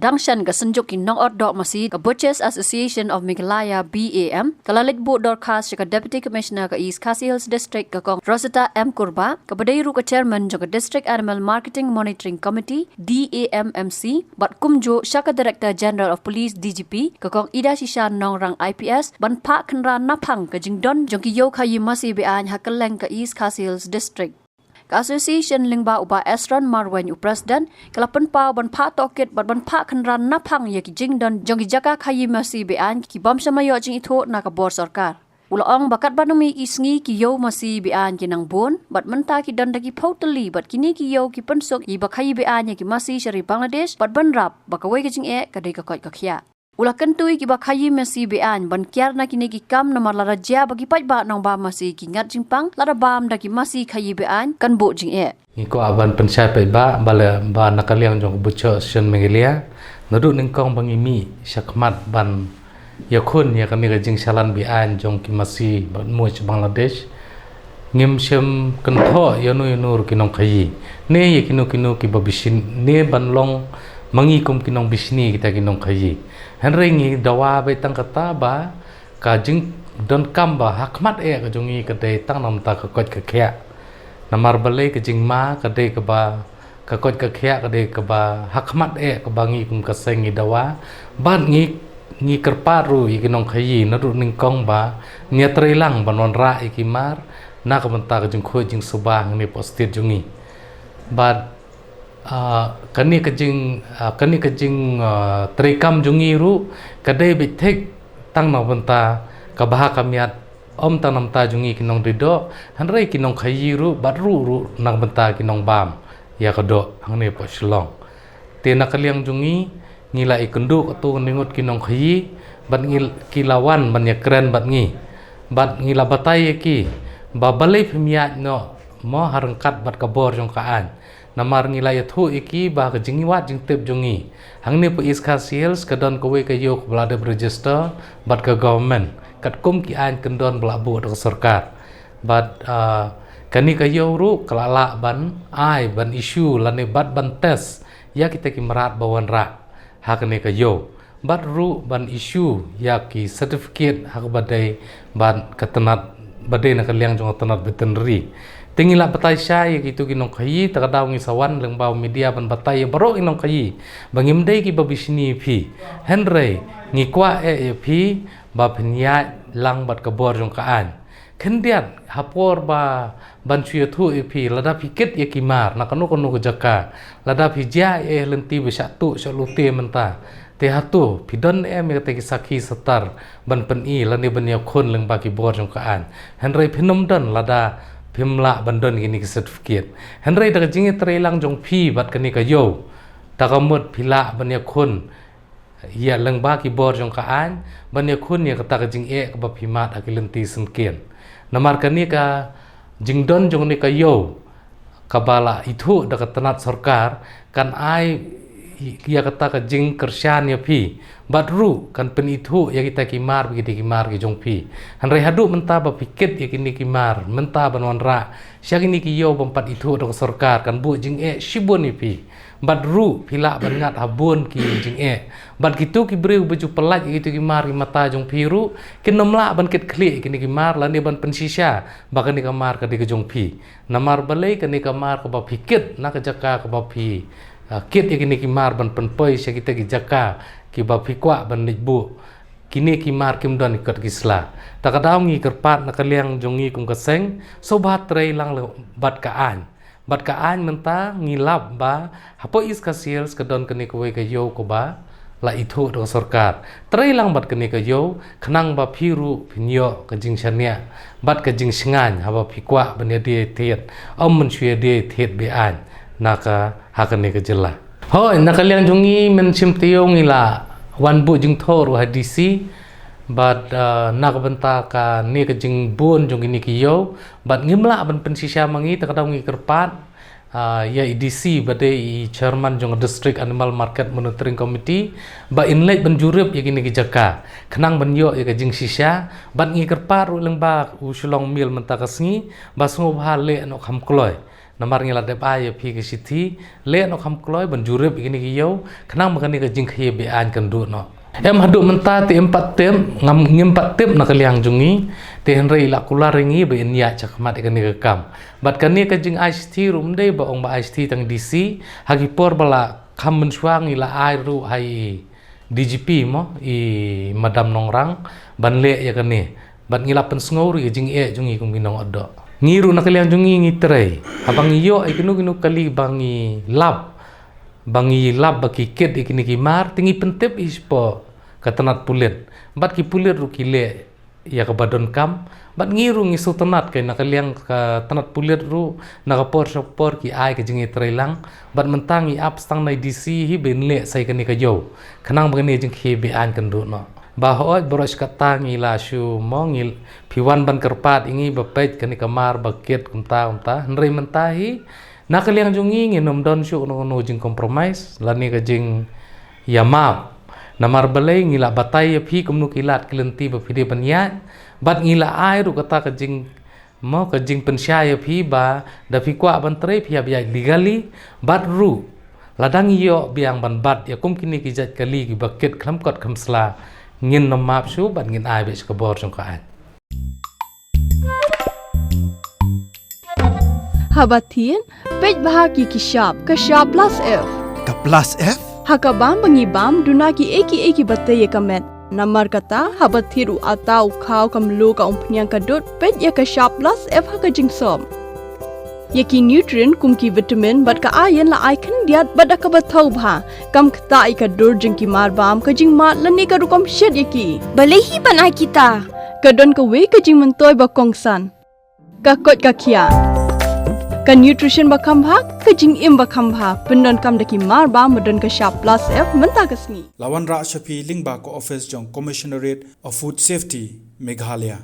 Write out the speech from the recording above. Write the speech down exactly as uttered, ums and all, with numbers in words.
Tang shen ka Synjuk ki Nongordok Masi ka Butchers Association of Meghalaya, B A M, ka la leit buh dorkhas sha ka Deputy Commissioner ka East Khasi Hills District ka Kong Rosetta M Kurbah, kaba dei ruh ka Chairman jong ka District Animal Marketing Monitoring Committee, D A M M C, bad kumjuh sha ka Director General of Police, D G P, ka Kong Idashisha Nongrang, I P S, ban phah khynra naphang ka jingdon jong ki ïew khaïi masi be-aiñ ha kylleng ka East Khasi Hills District. Ka Association lyngba u Bah Esron Marwein u President, ka la pynpaw ban phah tohkit bad ban phah khynra naphang ïa ki jingdon jong ki jaka khaïi masi be-aiñ ki bym shym la ïoh jingithuh na ka bor sorkar. U la ong ba katba ym mih ki sngi ki ïew masi be-aiñ ki nang bun, bad mynta ki don da ki phew tylli, bad kine ki ïew ki pynsuk ïa ba khaïi be-aiñ ïa ki masi sha ri Bangladesh, bad bynrap ba kawei ka jingeh ka dei ka koit ka khiah. U la kyntu ïa ki ba khaïi masi be-aiñ ban kiar na kine ki kam, namar lada jia ba ki paidbah nongbam masi ki ngat jingpang, lada bam da ki masi khaïi be-aiñ kan buh jingeh. Ngi kwah ban pynshai paidbah ba la, ba na ka liang jong ka Butchers Association Meghalaya, naduh nyngkong ba ngi mih shakhmat ban ïakhun ïa kane ka jingshalan be-aiñ jong ki masi bad muid Bangladesh, ngim shym kynthoh ïano ïano ruh ki nongkhaïi, ne ïa kino kino ki ba bishni, ne ban long ma ngi kum ki nongbishni kita ki nongkhaïi. Hynrei ngi dawa beit tang kata ba ka jingdonkam ba hakhmat eh ka jong ngi ka dei tang namar ka koit ka khiah. Namar balei ka jingma ka dei kaba, ka koit ka khiah ka dei kaba hakhmat eh kaba ngi kum ka seng ngi dawa. Bad ngi, ngi kyrpad ruh ïa ki nongkhaïi naduh nyngkong ba ngin ïatreilang ban wanrah ïa ki mar na ka bynta ka jingkhuid jingsuba hangne hapoh state jong ngi. Bad, ah, kane ka jing, ah, kane ka jing, ah, treikam jong ngi ruh ka dei beit thik tang na ka bynta ka bha ka miat, ym tang na ka bynta jong ngi ki nongdie doh, hynrei ki nongkhaïi ruh, bad ruh ruh na ka bynta ki nongbam ïa ka doh hangne hapoh Shillong. Te na ka liang jong ngi, ngi la ïakynduh katto katne ngut ki nongkhaïi, bad ngi, ki la wan ban ïakren bad ngi, bad ngi la batai ïa ki ba balei phim ïaid noh mo ha ryngkat bad ka bor jong ka aiñ. Namar ngi la ïathuh ïa ki ba ka jingwad jingtip jong ngi hangne hapoh East Khasi Hills ka don kawei ka ïew kaba la dep register bad ka government katkum ki aiñ kyndon ba la buh da ka sorkar. Bad, ah, kane ka ïew ruh ka la lah ban ai, ban issue lane bad ban test ïa kita ki mrad ba wanrah ha kane ka ïew. Bad ruh ban issue ïa ki certificate ha kaba dei bad ka tnat ba dei na ka liang jong ka tnat veterinary. Te ngi la batai shai ïa kito ki nongkhaïi, te ka daw ngi sa wan lyngba u media ban batai ïa baroh ki nongkhaïi ba ngim dei ki ba bishni ïa phi. Hynrei ngi kwah eh ïa phi ba phin ïaid lang bad ka bor jong ka aiñ. Khyndiat ha por ba ban shu ïathuh ïa phi, lada phi kit ïa ki mar na kano kano ka jaka, lada phi jia ïa lynti ba shah tuh shah lute mynta, te hato phi don em ïa kita ki sakhi satar ban pyni lane ban ïakhun lyngba ki bor jong ka aiñ? Hynrei phin ym don lada phim lah ban don kine ki certificate. Hynrei da ka jingïatreilang jong phi bad kane ka ïew, ta ka mut phi lah ban ïakhun ïa lyngba ki bor jong ka aiñ ban ïakhun ïa kata ka jingeh kaba phi mad ha ki lynti syngkien. Namar kane ka jingdon jong kane ka ïew kaba la ithuh da ka tnat sorkar kan ai ïa kata ka jingkyrshan ïa phi, bad ruh kan pynithuh ïa kita ki mar ba ki dei ki mar ki jong phi. Hynrei haduh mynta ba phi kit ïa kine ki mar mynta ban wanrah sha kine ki ïew bym pat ithuh da ka sorkar kan buh jingeh shibun ïa phi. Bad ruh phi lah ban ngat ha bun ki jingeh. Bad kito ki briew ba ju pyllait ïa kito ki mar ki mata jong phi ruh kin ym lah ban kit khlieh ïa kine ki mar lane ban pynshisha ba kane ka mar ka dei ka jong phi. Namar balei kane ka mar kaba phi kit na ka jaka kaba phi, ah, kit ïa kine ki mar ban pynpoi sha kita ki jaka kiba phi kwah ban leit buh, kine ki mar kim don ïa kot ki sla. Ta ka daw ngi kyrpad na ka liang jong ngi kum ka seng, sngewbha trei lang le bad ka aiñ. Bad ka aiñ mynta ngi lap ba hapoh East Khasi Hills ka don kane kawei ka ïew kaba la ithuh da ka sorkar. Trei lang bad kane ka ïew khnang ba phi ruh phin ïoh ka jingshaniah bad ka jingshngaiñ haba phi kwah ban ïadie thied, ym ban shu ïadie thied be-aiñ na ka, ha kane ka jylla. Hooid, na ka liang jong ngi mynshim taïew ngi la wan buh jingthoh ruh ha D C, bad, ah, na ka bynta kane ka jingbun jong kine ki ïew, bad ngim lah ban pynshisha ma ngi, ta ka daw ngi kyrpad Ah, ïa i D C ba dei i chairman jong District Animal Market Monitoring Committee ba in leit ban jurip ïa kine ki jaka khnang ban ïoh ïa ka jingshisha, bad ngi kyrpad ruh lyngba u Shillong Mail mynta ka sngi ba sngewbha leh noh kham kloi. Namar ngi la dep ai ïa phi ka shithi, leh noh kham kloi ban jurip ïa kine ki ïew khnang ba kane ka jingkhie be-aiñ kan duh noh. Em haduh mynta te em pat tip, ngam ngim pat tip na ka liang jong ngi, te hynrei la kular ïa ngi ba in ïaid shakhmat ïa kane ka kam. Bad kane ka jingai shithi ruh ym dei ba ong ba ai shithi tang D C, ha ki por ba la kham mynshuwa ngi la ai ruh ha i D G P mo, i Madam Nongrang, ban leh ïa kane. Bad ngi la pynsngew ruh ïa ka jingeh jong ngi kum ki nongotdoh. Ngi ruh na ka liang jong ngi ngi trei. Haba ngi ïoh ïa kino kino kali ba ngi lap, ba ngi lap ba ki kit ïa kine ki mar, te ngi pyntip hi shapoh ka tnat pulit. Bad ki pulit ruh ki leh ïa kaba donkam. Bad ngi ruh ngi sngewtynnat, kai, na ka liang ka tnat pulit ruh na ka por sha por ki ai ka jingïatreilang. Bad mynta ngi ap tang na i D C hi ba in leh sa ïa kane ka ïew khnang ba kane ka jingkhie be-aiñ kan duh noh. Ba hooid baroh shi katta ngi la shu mo, ngi, phi wan ban kyrpad ïa ngi ba peit kane ka mar ba kit kumta kumta. Hynrei mynta hi na ka liang jong ngi ngin ym don shuh kano kano jingcompromise lane ka jingïamap. Namar balei, ngi la batai ïa phi kumno ki lad ki lynti ba phi dei ban ïaid. Bad ngi la ai ruh kata ka jing mo, ka jingpynshai ïa phi ba da phi kwah ban trei phi hap ïaid legally. Bad ruh lada ngi ïoh biang ban bat ïa kum kine ki jait kali kiba kit khlem kot khlem sla, ngin ym map shuh bad ngin ai beit sha ka bor jong ka aiñ. Haba thied, peit bha ki ki shap, ka shap plus F. Ka plus F? Ha ka bam ba ngi bam, duna kiei kiei kiba tei ïa ka met. Namar kata, haba thied u atta, u khaw, ka mluh, ka umphniang, ka dud, peit ïa ka shap plus F ha ka jingsop. Ïa ki nutrient kum ki vitamin bad ka iron la ai khyndiat bad da kaba thaw bha. Kam ktah ïa ka dur jong ki mar bam, ka jingmad lane ka rukom shet ïa ki. Balei hi ban ai kita? Ka don kawei ka jingmyntoi ba kongsan. Ka koit ka khiah. Ka nutrition ba kham bha, ka jingim ba kham bha. Pyndonkam da ki mar bam ba don ka shap plus F mynta ka sngi. La wanrah sha phi lyngba ka office jong Commissionerate of Food Safety, Meghalaya.